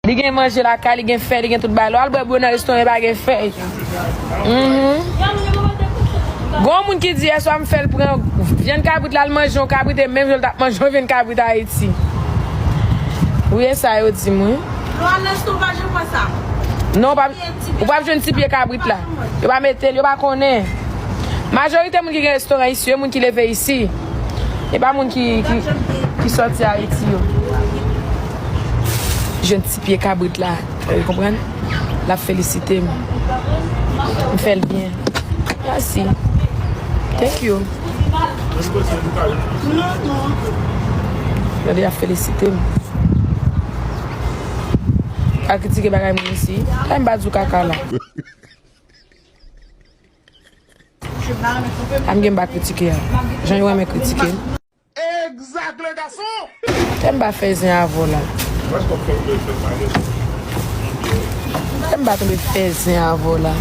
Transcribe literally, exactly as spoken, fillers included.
Li gen manje lakay, li gen fèy, li gen tout bagay. Lè w al bwè bwè nan restoran, pa gen fèy. Mhm. Gon moun ki di yèswa m fè l pran vyann kabrit la, l manje yon kabrit e menm jan l t ap manje yon vyann kabrit Ayiti. Wi, e sa yo di m, wi. Lè w al nan restoran, pa janm pran sa. Non, pa, ou p ap jwenn ti pye kabrit la. Yo pa mete l, yo pa konnen. Majorite moun ki gen restoran isi, yo moun ki leve isi. E pa moun ki, ki, ki sòti Ayiti yo. Jwenn ti pye kabrit la. Ou konprann? L ap felisite m. M fè l byen. Mèsi. Thank you. Gade, y ap felisite m. Pa kritike bagay moun isi. Kay m pa di w kaka la. A m gen m pa kritike a. Jan yo renmen kritike. Egzak, le gason! Tè m pa fè zen avè w la. Tè m pa tonbe fè zen avè w la.